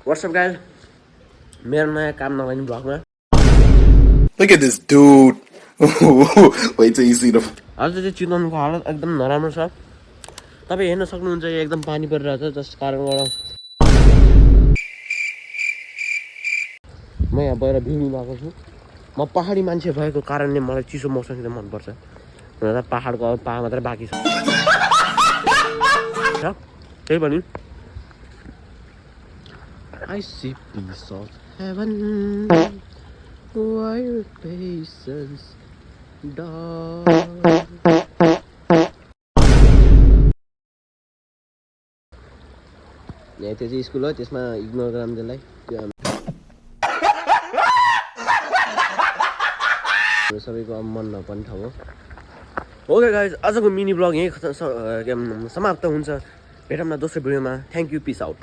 What's up guys मेरो नयाँ काम नगर्ने ब्लगमा Look at this dude. Wait till you see the. आज चाहिँ चितवनको हालत एकदम नराम्रो छ तपाईँ हेर्न सक्नुहुन्छ यो एकदम पानी परिरहेछ जस कारणबाट म यहाँ बाहिर भिड्नु भएको छु म पहाडी मान्छे भएको कारणले मलाई चिसो मौसमसित मनपर्छ र पहाडको पाहा मात्रै बाँकी छ त्यही पनि I see peace of heaven while patience dies. यहाँ त्यो चाहिँ स्कुल हो त्यसमा इग्नोर गराम त्यसलाई त्यो सबैको मन नपर्ने ठाउँ हो ओके गाइज आजको मिनी ब्लग यहीँ समाप्त हुन्छ भेटौँ न दोस्रो भिडियोमा थ्याङ्क यू पिस आउट